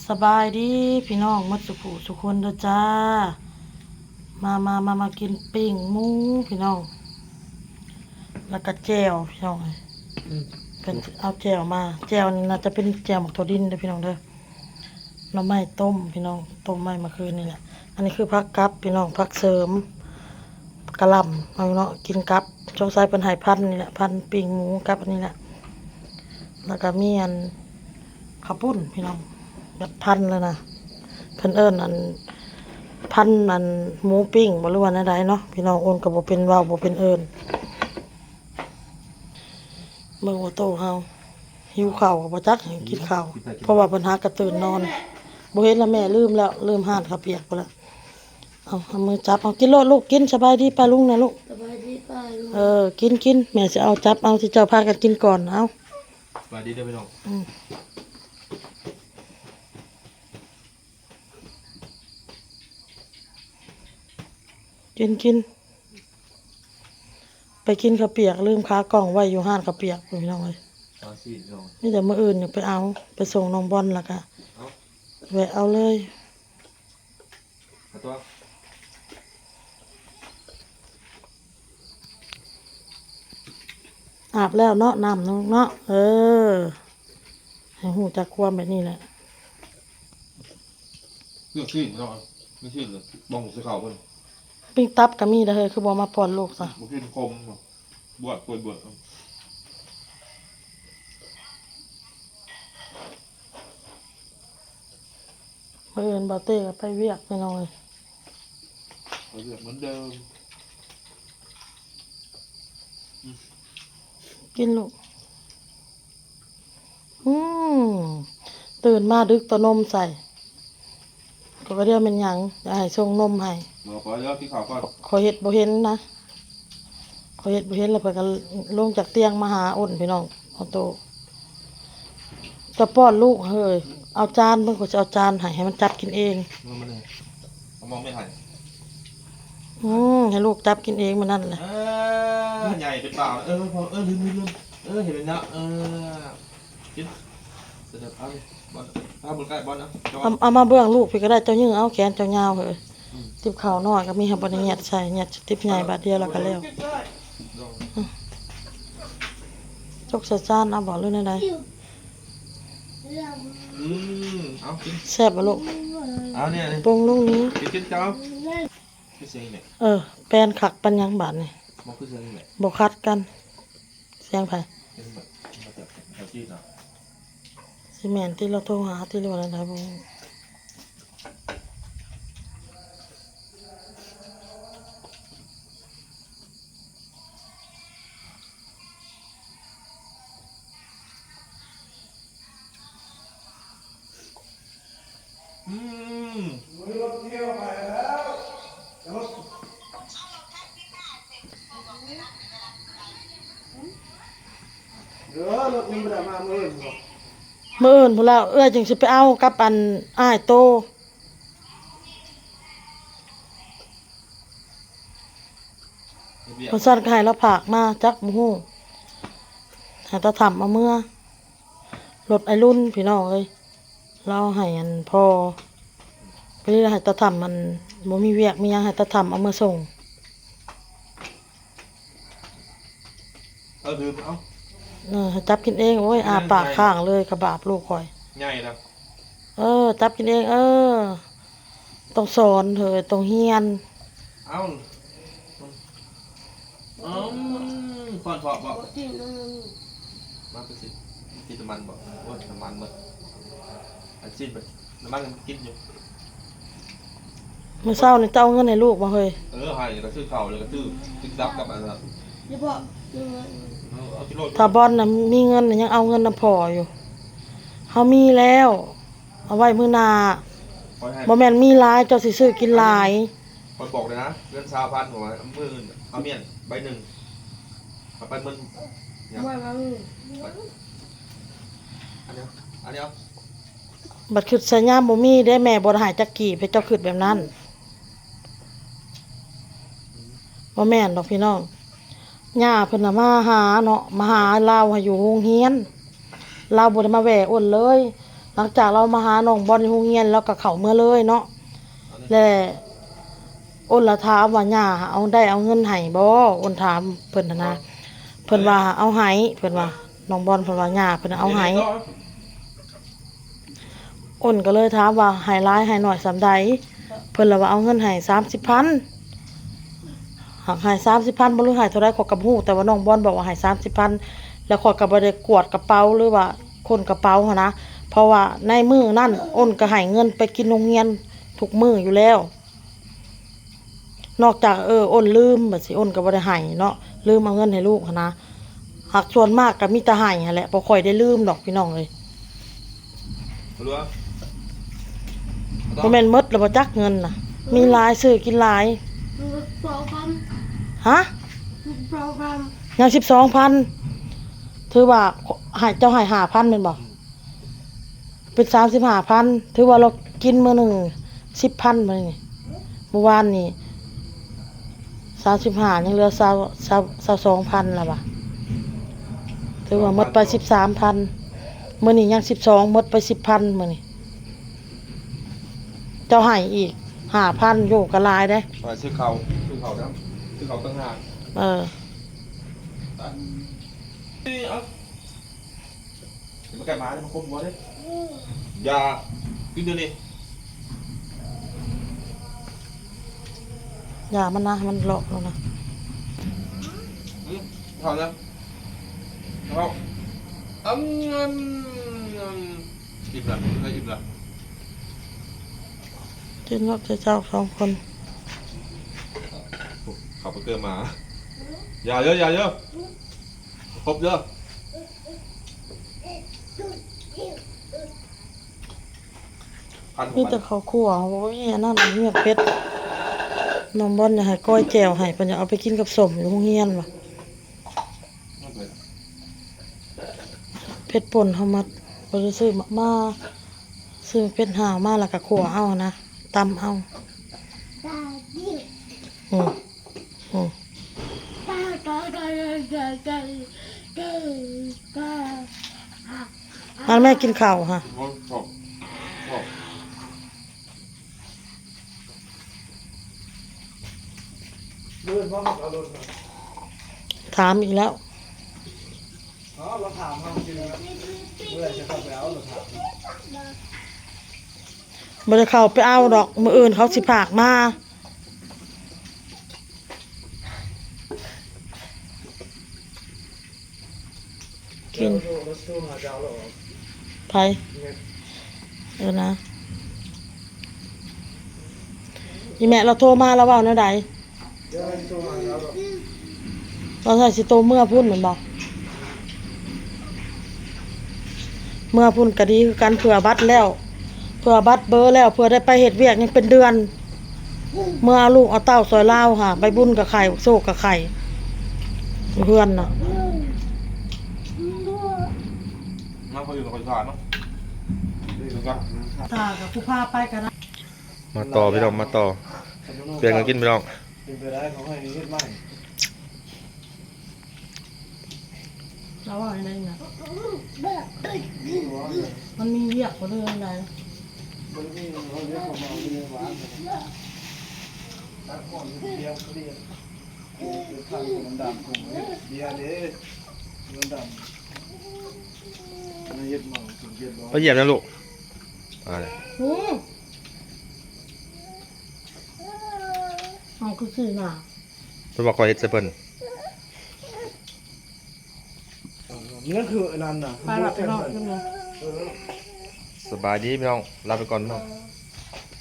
ສະບາຍດີພີ່ນ້ອງໝົດສູ່ຜູ້ສູ່ຄົນເດີຈ້າ. ມາ ມາ ມາ ມາກິນປີ້ງໝູພີ່ນ້ອງ ແລ້ວກະແຈ່ວພີ່ນ້ອງ. ອືມ ເພິ່ນເອົາແຈ່ວມາ ແຈ່ວນີ້ໜ້າຈະເປັນແຈ່ວໝາກຖົ່ວດິນເດີພີ່ນ້ອງເດີ. ໜໍ່ໄມ້ຕົ້ມພີ່ນ້ອງ ຕົ້ມໄວ້ເມື່ອຄືນນີ້ແຫຼະ. ອັນນີ້ຄືຜັກກັບພີ່ນ້ອງ ຜັກເສີມ ກະຫຼ່ຳເນາະ ກິນກັບ ສົງໄສເພິ່ນໃຫ້ພັນນີ້ແຫຼະ ພັນປີ້ງໝູກັບອັນນີ້ແຫຼະ. ແລ້ວກະມີອັນ ເຂົ້າປຸ້ນພີ່ນ້ອງ ແບບພັນແລ້ວນະ ເພິ່ນເອີ້ນອັນ ພັນອັນໝູປີ້ງບໍ່ ຫຼືວ່າແນວໃດເນາະພີ່ນ້ອງ. ໂອນກໍບໍ່ເປັນເວົ້າ ບໍ່ເປັນເອີ້ນ. ເບິ່ງວ່າໂຕເຮົາ ຫິວເຂົ້າກໍບໍ່ຈັກ ກິນເຂົ້າ ເພາະວ່າເພິ່ນຫາກະຕື່ນນອນ ບໍ່ເຫັນລະແມ່ ລືມແລ້ວ ລືມຮ້ານເຂົ້າປຽກພຸ້ນລະ. ເອົາ ເອົາມືຈັບ ເອົາ ກິນໂລດລູກ ກິນ. ສະບາຍດີປ້າລຸງນະລູກ ສະບາຍດີປ້າລຸງ. ເອີ ກິນ ກິນ ແມ່ຊິເອົາ ຈັບເອົາ ທີ່ເຈົ້າພາກັນກິນກ່ອນ. ເອົາ ສະບາຍດີເດີພີ່ນ້ອງ. ອືມ ກິນ ກິນ ໄປກິນເຂົ້າປຽກ ລືມຂາກ່ອງໄວ້ຢູ່ຮ້ານເຂົ້າປຽກພຸ້ນພີ່ນ້ອງເອີຍ. ມີແຕ່ມື້ອື່ນຍັງໄປເອົາ ໄປສົ່ງນ້ອງບອນ ແລ້ວກະ ເອົ້າ ແວະເອົາເລີຍ. ອາບແລ້ວເນາະ ນ້ຳເນາະ. ເອີ ໃຫ້ຮູ້ຈັກຄວາມແບບນີ້ແຫຼະ. ເລືອກຊີ້ນເນາະ ມີຊີ້ນເລີຍ ບ່ອງໃສ່ເຂົ້າເພິ່ນ. ປີ້ງຕັບກໍມີເດີເຮີຍ ຄືບໍ່ມາປ້ອນລູກຊະ? ບໍ່ກິນຄົມ ບວດ ປ່ວຍບວດ. ມື້ອື່ນບ່າວເຕ້ກໍໄປວຽກພີ່ນ້ອງເອີຍ ໄປວຽກເໝືອນເດີມ. ອືມ ກິນລູກ. ອືມ ຕື່ນມາດຶກເອົານົມໃສ່ ຂ້ອຍກໍດຽວແມ່ນຫຍັງ ຢາກໃຫ້ສົ່ງນົມໃຫ້. ບໍ່ ຂໍເດີ ກິນເຂົ້າກ່ອນ. ຂ້ອຍເຮັດບໍ່ເຫັນນະ ຂ້ອຍເຮັດບໍ່ເຫັນ ແລ້ວເພິ່ນກໍລົງຈາກຕຽງມາຫາອົ້ນພີ່ນ້ອງ ເອົາໂຕ. ຈະປ້ອນລູກເຮີຍ ເອົາຈານເບິ່ງ ຂ້ອຍຊິເອົາຈານໃຫ້ ໃຫ້ມັນຈັບກິນເອງ. ເອົາມອງແມ່ໃຫ້. ອືມ ໃຫ້ລູກຈັບກິນເອງມື້ນັ້ນແຫຼະ. ເອີ ໃຫຍ່ເປັນບ່າວ ເອີ ເອີ ລືມ ລືມ ລືມ ເອີ ເຫັນແລ້ວເນາະ ເອີ ກິນ. ເອົາ ເອົາໃກ້ໆ ເອົາ ເອົາມາເບື້ອງລູກພີ້ກໍໄດ້ ເຈົ້າຍື່ເອົາ ແຂນເຈົ້າຍາວເຮີຍ. ອືມ ຕິບເຂົ້ານ້ອຍກໍມີ ຫາກບໍ່ໄດ້ຍັດໃສ່ ຍັດຕິບໃຫຍ່ບາດດຽວແລ້ວກໍແລ້ວ. ອືມ ຈົກໃສ່ຈານເອົາບໍ່ ຫຼືແນວໃດ? ອືມ ເອົາກິນ. ແຊບບໍ່ລູກ? ເອົານີ້ ປົງລົງນີ້ ກິນ ກິນເຈົ້າ. ຄືສຽງແມ່ ເອີ ແປນຄັກປານຫຍັງບາດນີ້ ບໍ່ຄືສຽງແມ່ ບໍ່ຂັດກັນ. ສຽງໃຜ? ສຽງແມ່ ມາຈາກແຖວຈີນເນາະ. ຊິແມ່ນຕິ ລາວໂທຫາຕິ ຫຼືວ່າແນວໃດ ບໍ່ຮູ້. ອືມ ເອີ ລົດນີ້ບໍ່ໄດ້ມາມື້ອື່ນບໍ? ມື້ອື່ນພຸ້ນແລ້ວ ເອື້ອຍຈຶ່ງຊິໄປເອົາກັບອັນອ້າຍໂຕ. ເຮັດວຽກ ວ່າຊັ້ນກໍໃຫ້ລາວຝາກມາ ຈັກບໍ່ຮູ້ ໃຫ້ຕາຖຳເອົາເມືອ ລົດອ້າຍລຸນພີ່ນ້ອງເອີຍ ລາວໃຫ້ອັນພໍ່ ພໍດີລາວໃຫ້ຕາຖຳ ມັນບໍ່ມີວຽກມີຫຍັງ ໃຫ້ຕາຖຳເອົາເມືອສົ່ງ. ເອີ ເອົາ ເອີ ໃຫ້ຈັບກິນເອງ. ໂອ້ຍ ອ້າປາກຄ້າງເລີຍ ຂະບາບລູກຂ້ອຍ ໃຫຍ່ນະ. ເອີ ຈັບກິນເອງ ເອີ ຕ້ອງສອນເຮີ້ຍ ຕ້ອງຮຽນ. ເອົ້າ ອືມ ຄວັນເພາະບໍ່? ບໍ່ກິນ ອືມ ມາຄືຊິ ກິນນ້ຳມັນບໍ່? ໂອ້ຍ ນ້ຳມັນໝົດ ອັນຊີ້ນມັນ ນ້ຳມັນມັນກິນຢູ່. ມື້ເຊົ້ານີ້ເຈົ້າເອົາເງິນໃຫ້ລູກບໍ່ເຮີ້ຍ? ເອີ ໃຫ້ ແລ້ວກໍຊື້ເຂົ້າ ແລ້ວກໍຊື້ ຊື້ກັບກັບອັນນັ້ນ ຢ່າບອກ ເອີ ເອົາກິໂລ ຖ້າບອນນະມີເງິນນະ ຍັງເອົາເງິນນຳພໍ່ຢູ່. ເຮົາມີແລ້ວ ເອົາໄວ້ມື້ໜ້າ. ຂ້ອຍໃຫ້ ບໍ່ແມ່ນມີຫຼາຍ ເຈົ້າຊິຊື້ກິນຫຼາຍ. ຂ້ອຍບອກເລີຍນະ ເງິນຊາວພັນ ຂ້ອຍວ່າ ມື້ອື່ນເອົາມ້ຽນໃບໜຶ່ງ ເອົາໄປໝົດ. ອັນນີ້ ອັນນີ້ເອົາ ບັດຄິດໃສ່ຍາມບໍ່ມີເດ້ ແມ່ບໍ່ໄດ້ໃຫ້ຈັກກີບ ໃຫ້ເຈົ້າຄິດແບບນັ້ນ. ບໍ່ແມ່ນດອກພີ່ນ້ອງ ຍ່າເພິ່ນນະມາຫາເນາະ ມາຫາລາວໃຫ້ຢູ່ໂຮງຮຽນ ລາວບໍ່ໄດ້ມາແວ່ອ້ນເລີຍ. ຫຼັງຈາກລາວມາຫານ້ອງບອນຢູ່ໂຮງຮຽນ ລາວກໍເຂົ້າເມືອເລີຍເນາະ ແລະ ອ້ນລະຖາມວ່າ ຍ່າເອົາ ໄດ້ເອົາເງິນໃຫ້ບໍ່? ອ້ນຖາມເພິ່ນຫັ້ນນະ ເພິ່ນວ່າເອົາໃຫ້ ເພິ່ນວ່າ ນ້ອງບອນເພິ່ນວ່າ ຍ່າເພິ່ນເອົາໃຫ້. ອ້ນກໍເລີຍຖາມວ່າ ໃຫ້ຫຼາຍໃຫ້ໜ້ອຍສ່ຳໃດ? ເພິ່ນລະວ່າເອົາເງິນໃຫ້ສາມສິບພັນ. ຫາກໃຫ້ສາມສິບພັນບໍ່ ຫຼືໃຫ້ເທົ່າໃດຂ້ອຍກໍບໍ່ຮູ້ ແຕ່ວ່ານ້ອງບອນບອກວ່າໃຫ້ສາມສິບພັນ ແລ້ວຂ້ອຍກໍບໍ່ໄດ້ກວດກະເປົາ ຫຼືວ່າຄົ້ນກະເປົາຫັ້ນນະ ເພາະວ່າໃນມື້ນັ້ນອ້ນກໍໃຫ້ເງິນໄປກິນໂຮງຮຽນທຸກມື້ຢູ່ແລ້ວ. ນອກຈາກ ເອີ ອ້ນລືມ ບາດຊິອ້ນກໍບໍ່ໄດ້ໃຫ້ເນາະ ລືມເອົາເງິນໃຫ້ລູກຫັ້ນນະ. ຫາກສ່ວນມາກກໍມີແຕ່ໃຫ້ຫັ້ນແຫຼະ ບໍ່ຄ່ອຍໄດ້ລືມດອກພີ່ນ້ອງເອີຍ. ບໍ່ແມ່ນໝົດແລ້ວບໍ່ຈັກເງິນນະ ມີຫຼາຍ ຊື້ກິນຫຼາຍ. ຮະ? ຍັງສິບສອງພັນ ຖືວ່າໃຫ້ ເຈົ້າໃຫ້ຫ້າພັນແມ່ນບໍ່? ເປັນສາມສິບຫ້າພັນ ຖືວ່າລາວກິນມື້ໜຶ່ງສິບພັນມື້ນີ້ ມື້ວານນີ້ສາມສິບຫ້າ ຍັງເຫຼືອຊາວ ຊາວ ຊາວສອງພັນລະວ່າ ຖືວ່າໝົດໄປສິບສາມພັນ ມື້ນີ້ຍັງສິບສອງ ໝົດໄປສິບພັນມື້ນີ້ ເຈົ້າໃຫ້ອີກຫ້າພັນ ໂຢ ກໍຫຼາຍເດ້ ໄປຊື້ເຂົ້າ ຊື້ເຂົ້ານຳ ຊື້ເຂົ້າຕ່າງຫາກ ເອີ. ມາໃກ້ໝາເດ້ ມາຄົບຫົວເດ້. ຢ່າ ກິນດຽວນີ້ ຢ່າມັນນະ ມັນເລາະແລ້ວນະ. ອືມ ເຂົ້າແລ້ວ ເຂົ້າ ອຳ ງຳ ງຳ ອີ່ມລະ ເອີ ອີ່ມລະ ກິນເນາະ ເຈົ້າສອງຄົນ ເຂົ້າໄປເກີມາ ຢ່າເດີ ຢ່າເດີ ຄົບເດີ. ມີແຕ່ເຂົ້າຂົ້ວ ບໍ່ມີອັນນັ້ນ ມີໝາກເຜັດ ນ້ອງບອນຢາກໃຫ້ກ້ອຍແຈ່ວໃຫ້ ເພິ່ນຢາກເອົາໄປກິນກັບສົ້ມຢູ່ໂຮງຮຽນວ່າ ເຜັດປົ່ນເຮົາມັກ ບໍ່ໄດ້ຊື້ມາ ຊື້ເຜັດຫ່າວມາ ແລ້ວກໍຂົ້ວເອົານະ ຕຳເອົາ ອືມ. ອືມ ມາແມ່ກິນເຂົ້າຫັ້ນ ຖາມອີກແລ້ວ. ບໍ່ໄດ້ເຂົ້າໄປເອົາດອກ ມື້ອື່ນເຂົາຊິພາກມາ. ກິນ ໃຜ? ເອີນະ ອີແມ່ລາວໂທມາ ລາວເວົ້າແນວໃດ? ລາວໃສ່ຊິໂຕເມືອພຸ້ນແມ່ນບໍ່? ເມືອພຸ້ນກໍດີຄືກັນ ເພື່ອບັດແລ້ວ ເພື່ອບັດເບີແລ້ວ ເພື່ອໄດ້ໄປເຮັດວຽກຍັງເປັນເດືອນ ເມືອເອົາລູກເອົາເຕົ້າຊ່ອຍລາວຫາ ໃບບຸນກໍໄຂ້ ໂຊກກໍໄຂ້ ຢູ່ເຮືອນນະ ມາພໍຢູ່ກັບຄົນສານເນາະ ຖ້າກັບຜູ້ພາໄປກໍໄດ້ ມາຕໍ່ພີ່ນ້ອງ ມາຕໍ່ ແບ່ງກັນກິນພີ່ນ້ອງ ເປັນໄປໄດ້ເຂົາໃຫ້ເຮັດໃໝ່. ລາວວ່າໃຫ້ໄດ້ນະ ມັນມີວຽກບໍ່ ຫຼືຈັ່ງໃດ? ໄປຢຽບນະລູກ ອືມ ເອົາຄືຊິນະ ເພິ່ນວ່າຂ້ອຍເຮັດໃສ່ເພິ່ນ. ເອີ ມັນຄືອັນນັ້ນນະ ໄປລະພີ່ນ້ອງ ເອີ ສະບາຍດີພີ່ນ້ອງ ລາໄປກ່ອນພີ່ນ້ອງ.